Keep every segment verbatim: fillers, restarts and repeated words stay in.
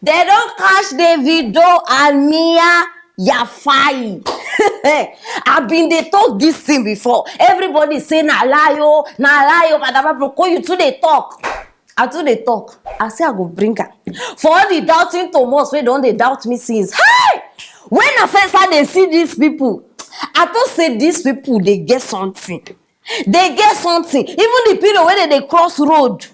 They don catch Davido and Mia Yafai. I been dey talk this thing before. Everybody say na lie o, na lie o, Madam Aproko, you too dey talk. I too dey talk. I say I go bring am. For all the doubting Thomas wey don dey doubt me since. Hey! When I first start dey see these people, I thought say these people dey get something. They get something. Even the pillow wey dey dey cross road,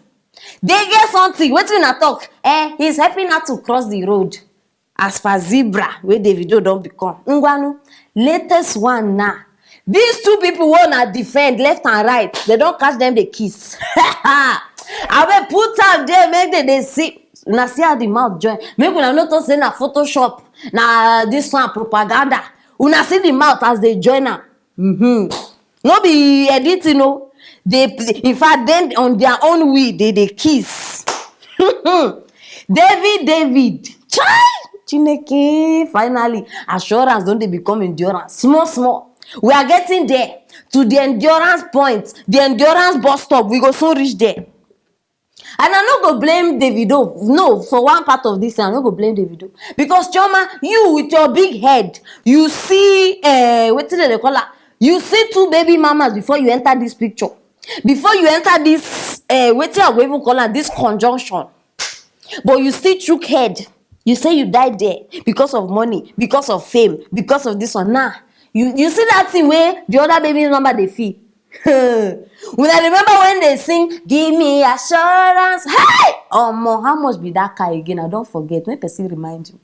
they get something. Wetin una talk? Eh, he's helping her to cross the road. As for zebra, wey Davido don become. Ngwanu, latest one now. These two people wey una defend left and right, they don catch them dey kiss. Abeg put am there, make they dey see. Una see how the mouth join. Make una no talk say na Photoshop, na this one propaganda. Una see the mouth as they join am. Mm-hmm. No be editing o. They, in fact, then on their own way, they dey kiss. David, David, chai, Chineke, finally, assurance don dey become endurance. Small, small. We are getting there to the endurance point, the endurance bus stop. We go soon reach there. And I no go blame Davido. No, for one part of this, I no go blame Davido. Because Chioma, you with your big head, you see, uh, wetin dem dey call am? You see two baby mamas before you enter this picture. Before you enter this, uh, wetin I go even call am, this conjunction. But you still chook head. You say you die there because of money, because of fame, because of this one. Nah, you, you see that thing wey the other baby mama dey feel. Una remember when they sing, "Give me assurance"? Hey! Omo, how much be that car again? I don forget. Make person remind you.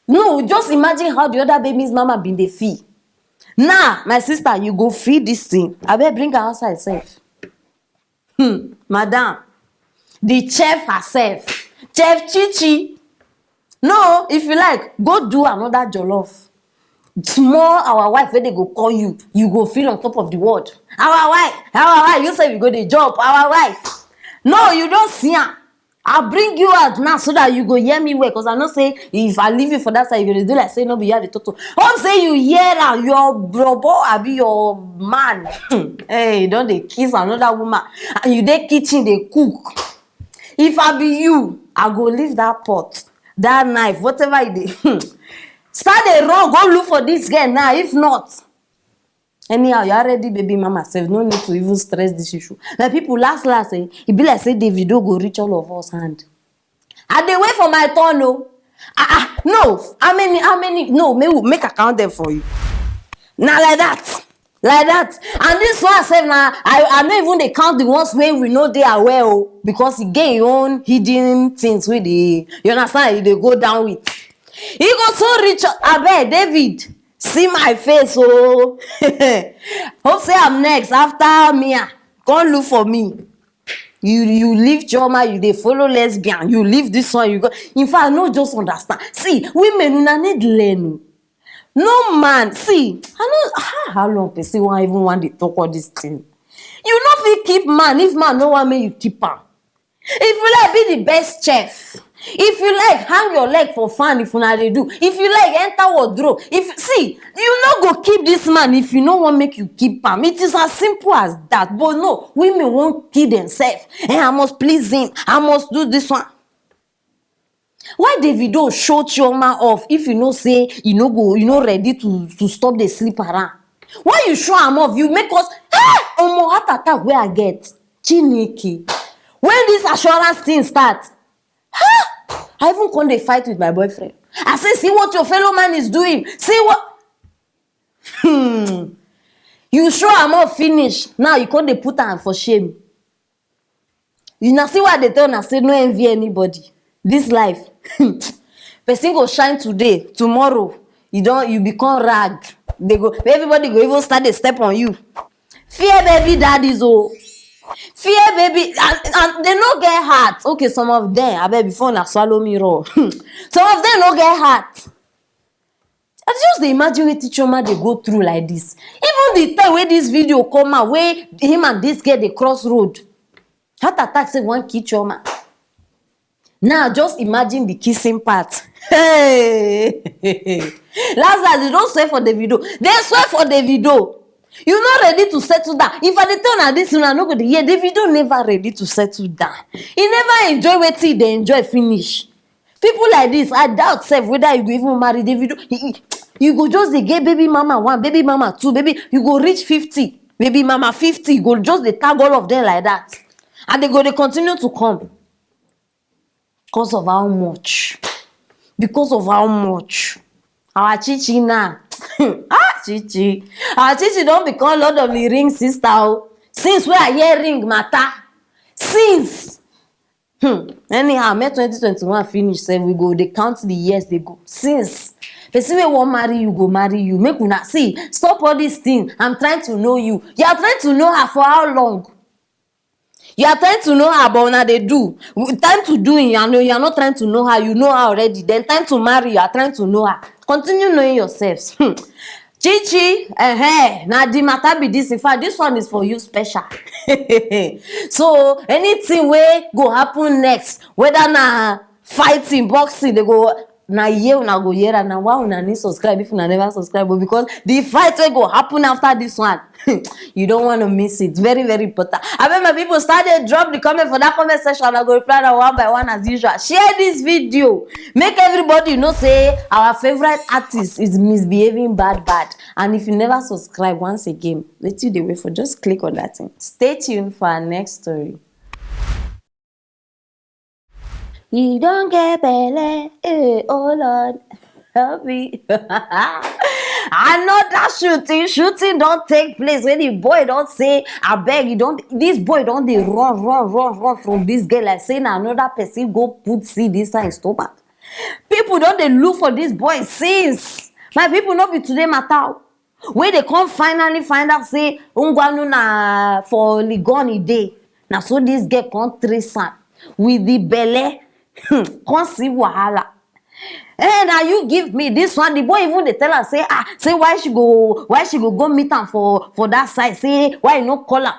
No, just imagine how the other baby's mama been dey feel. Now, my sister, you go feel this thing. Abeg, bring her outside sef. Hmm, madam, the chef herself, Chef Chichi. No, if you like, go do another jollof. Small our wife wey dey go call you, you go feel on top of the world. Our wife, our wife, you sef you go dey jump, our wife. No, you don see am. I bring you out now so that you go hear me well, 'cause I know say if I leave you for that side, you go dey do like say no be you I dey talk to. Hope say you hear am, your brobo abi your man, hey, don dey kiss another woman, and you dey kitchen dey cook. If I be you, I go leave that pot, that knife, whatever e dey. Start dey run, go look for this girl now. If not, anyhow, you already baby mama sef, no need to even stress this issue. My people, last last, eh, e be like say Davido go reach all of us hand. I dey wait for my turn o. Ah, ah, no, how many, how many? No, make we, make I count them for you. Na like that, like that. And this one sef, na, I, I no even dey count the ones wey we no dey aware o, because e get im own hidden things wey dey, you understand, e dey go down with. E go soon reach, abeg, David, see my face o. Hope say I'm next after Mia. Come look for me. You, you leave Chioma, you dey follow lesbian, you leave this one, you go. In fact, I no just understand. See, women, una need learn o. No man, see, I no, ah, how long person wan even wan dey talk all this thing? You no fit keep man if man no wan make you keep am. If you like, be the best chef. If you like, hang your leg for fan if una dey do. If you like, enter wardrobe. If, see, you no go keep this man if you no wan make you keep am. It is as simple as that. But no, women wan kill themselves. Eh, I must please him. I must do this one. Why Davido show Chioma off if you know say you no go, you no ready to, to stop dey sleep around? Why you show am off? You make us, hey, omo, heart attack wey I get. Chineke. When this assurance thing start, ha! I even come dey fight with my boyfriend. I say, "See what your fellow man is doing. See what." Hmm. You show am off finish. Now you come dey put am for shame. You na see why I dey tell una say no envy anybody. This life, person go shine today, tomorrow you don, you become rag. They go, everybody go even start dey step on you. Fear baby daddies o. Fear baby, and, and they no get heart. Okay, some of them, abeg, before una swallow me raw. Some of them no get heart. I just dey imagine wetin Chioma dey go through like this. Even the time wey this video come out, wey him and this girl dey cross road, heart attack sef wan kill Chioma. Now just imagine the kissing part. Hey! Lazarus, they don swear for Davido. They swear for Davido. You no ready to settle down. If I dey tell una this, una no go dey hear. Davido never ready to settle down. He never enjoy wetin he dey enjoy finish. People like this, I doubt sef whether you go even marry Davido. He- he- You go just dey get baby mama one, baby mama two, baby, you go reach fifty, baby mama fifty, you go just dey tag all of them like that. And they go dey continue to come. Because of how much? Because of how much? Our Chichi now. Ah, Chichi. Our Chichi don become Lord of the Rings sister o. Since wey I hear ring matter. Since. Hmm. Anyhow, make twenty twenty-one finish, sef we go dey count the years dey go. Since. Person wey wan marry you go marry you. Make una see. Stop all this thing. I'm trying to know you. You are trying to know her for how long? You are trying to know her, but una dey do. Time to do, you are, no, you are not trying to know her. You know her already. Then time to marry, you are trying to know her. Continue knowing yourselves. Hmm. Chichi, eh, na the matter be this. In fact, this one is for you special. So anything wey go happen next, whether na fighting, boxing, they go, na here una go hear am. Na why una need subscribe if una never subscribe o, because the fight wey go happen after this one, you don't want to miss it. Very, very important. Abeg, my people, start dey drop the comment for that comment section. I go reply na one by one as usual. Share this video. Make everybody know say our favorite artist is misbehaving bad, bad. And if you never subscribe, once again, wetin you dey wait for? Just click on that thing. Stay tuned for our next story. He don get belle, eh, oh Lord, help me. Another shooting, shooting don take place when the boy don say, abeg, he don, this boy don dey run, run, run, run from this girl like say na another person go put seed inside his stomach. People don dey look for this boy since. My people, no be today matter o. Wey dey come finally find out say Ngwanu na for Legon e dey. Na so this girl come trace am with the belle. Hmm, come see wahala. Eh, na you give me this one. The boy even dey tell her say, ah, say why she go, why she go go meet am for, for that side. Say why you no call am.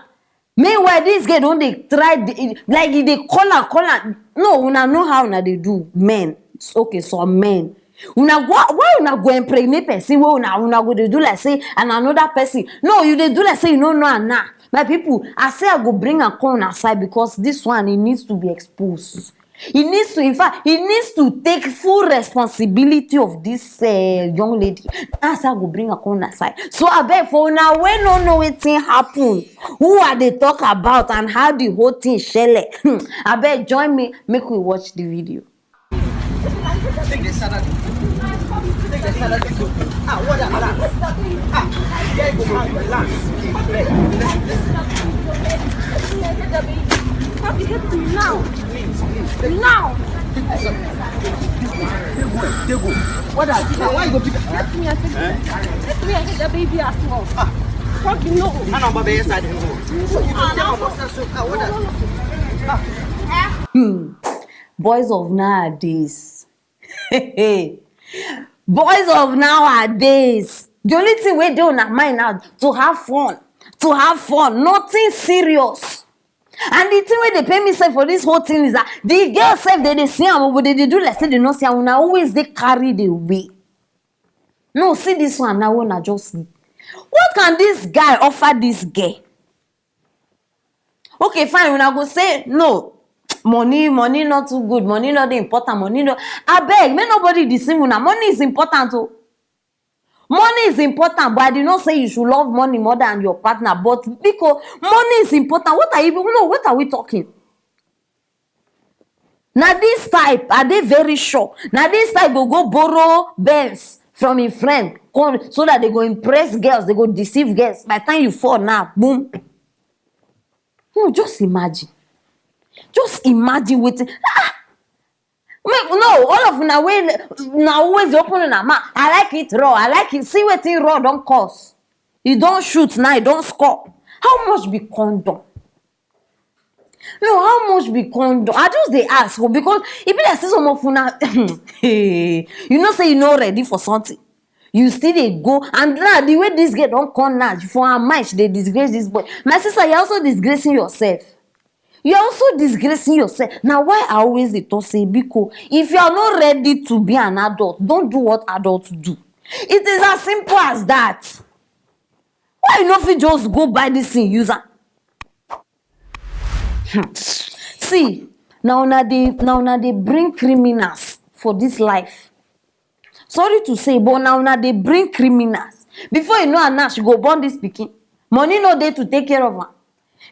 Meanwhile, this girl don dey try, dey- like, e dey call am, call am. No, una know how una dey do, men. It's okay, some men. Una go, why una go impregnate person wey una, una go dey do like say and another person? No, you dey do like say you no know am now. My people, I say I go bring am come una side because this one, e needs to be exposed. He needs to, in fact, he needs to take full responsibility of this, uh, young lady. That's how I go bring her come that side. So abeg, for una wey no know wetin happen, who I dey talk about and how the whole thing shele, hmm, abeg join me, make we watch the video. Take the salad. Take the salad. Ah, what a relax. Ah, there you go, man. Relax. Relax. Relax. Now. They go, they go. What are you? Why you go pick up? Let me, I take, let me, I take the baby as well. Ah. Fuck you, no. I know, but yes, I didn't know. So you don't tell my boss, so, ah, what are you? Ah. Hmm. Boys of nowadays. Boys of nowadays. The only thing wey dey una mind now to have fun, to have fun, nothing serious. And the thing wey dey pain me sef for this whole thing is that the girl sef, they dey see am, but they dey do like say they no see am. Una always dey carried away. No, see this one now, una just see. What can this guy offer this girl? Okay, fine, una go say, no, money, money not too good, money not dey important, money no. Abeg, make nobody deceive una. Money is important o. Money is important, but I did not say you should love money more than your partner. But because money is important, what are you, no, what are we talking? Na this type, I dey very sure. Na this type go go borrow Benz from him friend, come, so that they go impress girls, they go deceive girls. By the time you fall now, boom. No, just imagine. Just imagine wetin. Ah! Make, no, all of una wey, una always dey open una mouth. I like it raw. I like it. See wetin raw don cause. E don shoot now, e don score. How much be condom? No, how much be condom? I just dey ask o, because e be like say some of una, you know say you no ready for something. You still dey go, and now the way this girl don come now, for her mind, she dey disgrace this boy. My sister, you're also disgracing yourself. You're also disgracing yourself. Now, why I always dey talk say, biko, if you are not ready to be an adult, don't do what adults do. It is as simple as that. Why you no fit just go buy this thing, use am? Hmm. See, na una dey, na una dey bring criminals for this life. Sorry to say, but now una dey bring criminals. Before you know am now, she go born this pikin. Money no dey to take care of am.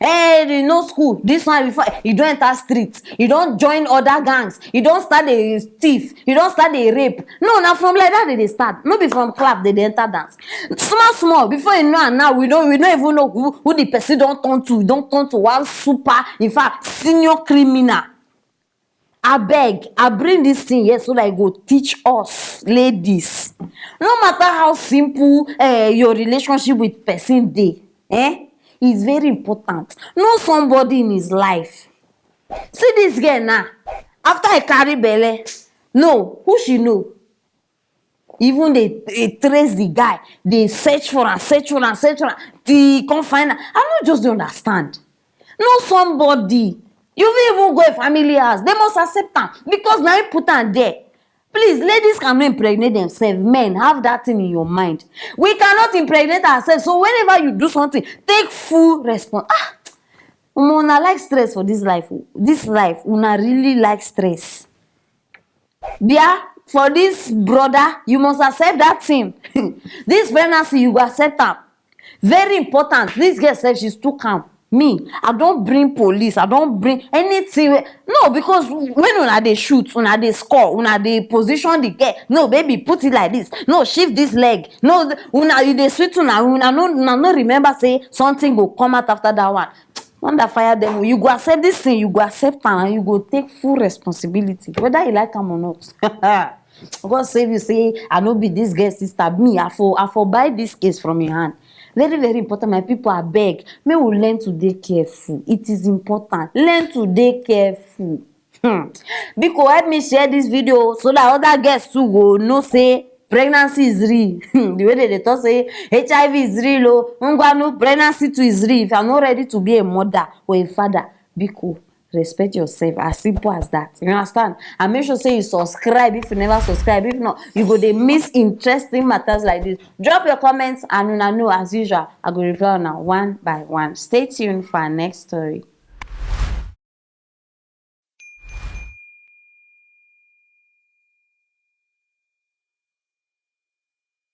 Eh, you know school, this one before, you don enter street, you don join other gangs, you don start dey thief, you don start dey rape. No, na from like that they dey start. No be from club they dey enter dance. Small, small, before you know am now, we don't, we don't even know who, who the person don turn to. Don turn to one super, in fact, senior criminal. Abeg, I bring this thing here so that I go teach us ladies. No matter how simple uh, your relationship with person dey, eh, it's very important. Know somebody in his life. See this girl now. After I carry belle, no, who she know? Even dey dey trace the guy, dey search for am, search for am, search for am, till e come find am. I no just dey understand. Know somebody. You fit even go a family house, they must accept am because na him put am there. Please, ladies cannot impregnate themselves. Men, have that thing in your mind. We cannot impregnate ourselves. So whenever you do something, take full response. Ah, omo, una like stress for this life o. This life, una really like stress. Bia, for this brother, you must accept that thing. This pregnancy, you go accept am. Very important. This girl sef, she's too calm. Me, I don bring police, I don bring anything wey, no, because when una dey shoot, una dey score, una dey position the girl. No, baby, put it like this. No, shift this leg. No, una, you dey sweet una, una no, una no remember say something go come out after that one. Wonder fire devil. You go accept this thing, you go accept am, and you go take full responsibility, whether you like am or not. God save you, say I no be this girl sister. Me, I for, I for buy this case from your hand. Very, very important, my people. I beg, may we learn to dey careful. It is important. Learn to dey careful. Hmm. Biko, help me share this video so that other girls too go know say pregnancy is real. The way they dey talk say H I V is real o, ngwanu, pregnancy too is real. If you are not ready to be a mother or a father, biko, respect yourself. As simple as that. You understand? And make sure say you subscribe if you never subscribe. If not, you go dey miss interesting matters like this. Drop your comments and una know, as usual, I go reply una one by one. Stay tuned for our next story.